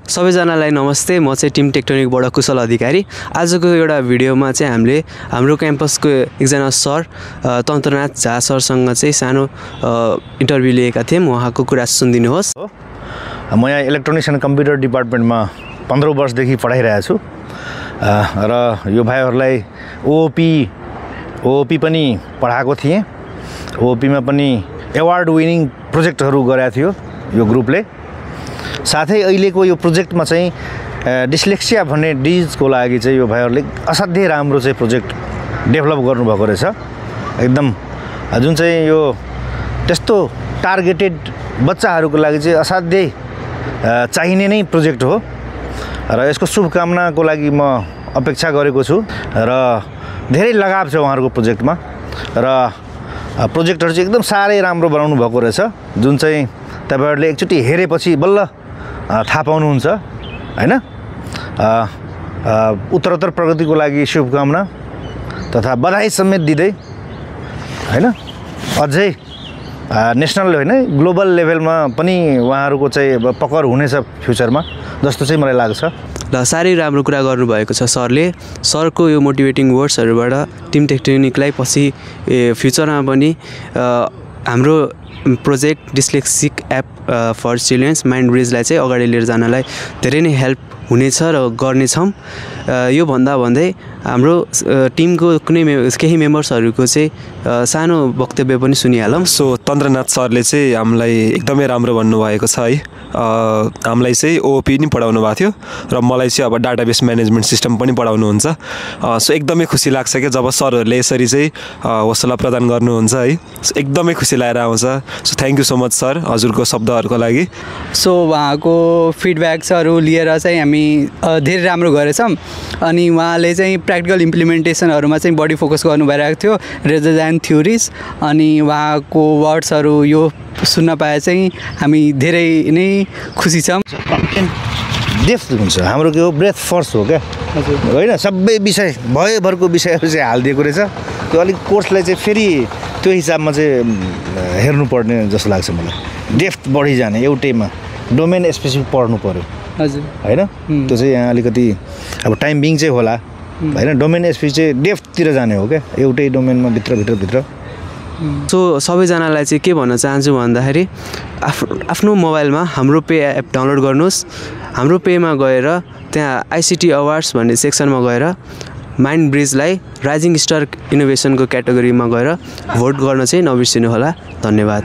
सबैजनालाई नमस्ते। म चाहिँ टिम टेक्टोनिकबाट कुशल अधिकारी। आजको एउटा भिडियोमा चाहिँ हामीले हाम्रो क्याम्पसको एकजना सर तन्त्रनाथ झा सरसँग चाहिँ सानो इन्टरभ्यू लिएका थियौँ। उहाँको कुरा सुनिदिनुहोस्। म यहाँ इलेक्ट्रोनिक्स एन्ड कम्प्युटर डिपार्टमेन्टमा 15 वर्षदेखि पढाइरहेको छु र यो भाइहरूलाई ओओपी पनि पढाएको थिएँ। ओओपीमा पनि एवार्ड विनिङ प्रोजेक्टहरू गरेको थियो यो ग्रुपले। साथै अहिलेको यो प्रोजेक्टमा चाहिँ डिस्लेक्सिया भन्ने डिजिजको लागि चाहिँ यो भाइहरूले असाध्यै राम्रो चाहिँ प्रोजेक्ट डेभलप गर्नुभएको रहेछ। एकदम जुन चाहिँ यो त्यस्तो टार्गेटेड बच्चाहरूको लागि चाहिँ असाध्यै चाहिने नै प्रोजेक्ट हो र यसको शुभकामनाको लागि म अपेक्षा गरेको छु र धेरै लगाव छ उहाँहरूको प्रोजेक्टमा र प्रोजेक्टहरू चाहिँ एकदम साह्रै राम्रो बनाउनु भएको रहेछ। जुन चाहिँ तपाईहरुले एकचोटि हेरेपछि बल्ल थाहा पाउनुहुन्छ हैन। उत्तरोत्तर प्रगतिको लागि शुभकामना तथा बधाई समेत दिँदै हैन अझै नेशनल हैन ग्लोबल लेभलमा पनि उहाँहरूको चाहिँ पकड हुनेछ फ्युचरमा जस्तो चाहिँ मलाई लाग्छ। ल साह्रै राम्रो कुरा गर्नुभएको छ सरले। सरको यो मोटिभेटिङ वर्ड्सहरूबाट टिम टेक्टोनिकलाई पछि फ्युचरमा पनि हाम्रो project dyslexic app for children's mind ब्रिजलाई चाहिँ अगाडि लिएर जानलाई धेरै नै हेल्प हुनेछ र गर्नेछौँ। यो भन्दै हाम्रो टिमको केही मेम्बर्सहरूको चाहिँ सानो वक्तव्य पनि सुनिहालौँ। सो तन्त्रनाथ सरले चाहिँ हामीलाई एकदमै राम्रो भन्नुभएको छ है। हामीलाई चाहिँ ओओपी पनि पढाउनु भएको थियो र मलाई चाहिँ अब डाटाबेस म्यानेजमेन्ट सिस्टम पनि पढाउनुहुन्छ। सो एकदमै खुसी लाग्छ कि जब सरहरूले यसरी चाहिँ हौसला प्रदान गर्नुहुन्छ है। सो एकदमै खुसी लागेर आउँछ। So thank you so much sir हजुरको शब्दहरूको लागि। सो उहाँको फिडब्याक्सहरू लिएर चाहिँ हामी धेरै राम्रो गरेछौँ अनि उहाँले चाहिँ प्र्याक्टिकल इम्प्लिमेन्टेसनहरूमा चाहिँ बढी फोकस गर्नु भइरहेको थियो रेदर देन थ्योरिज। अनि उहाँको वर्ड्सहरू यो सुन्न पाए चाहिँ हामी धेरै नै खुसी छौँ। डेप्थ हुन्छ हाम्रो के हो ब्रेथ फर्स्ट हो क्या होइन। सबै विषय भयभरको विषयहरू चाहिँ हालिदिएको रहेछ। त्यो अलिक कोर्सलाई चाहिँ फेरि त्यो हिसाबमा चाहिँ हेर्नुपर्ने जस्तो लाग्छ मलाई। डेप्थ बढी जाने एउटैमा डोमेन स्पेसिफिक पढ्नु पर्यो हजुर हैन। त्यो चाहिँ यहाँ अलिकति अब टाइम बिङ चाहिँ होला हैन। डोमेन स्पेसिफिक चाहिँ डेप्थतिर जाने हो क्या एउटै डोमेनमा भित्र। सो सबैजनालाई चाहिँ के भन्न चाहन्छु भन्दाखेरि आफ्नो मोबाइलमा हाम्रो पे एप डाउनलोड गर्नुहोस्। हाम्रो पेमा गएर त्यहाँ आइसिटी अवार्ड्स भन्ने सेक्सनमा गएर माइन्ड ब्रिजलाई राइजिङ स्टार इनोभेसनको क्याटेगोरीमा गएर भोट गर्न चाहिँ नबिर्सिनु होला। धन्यवाद।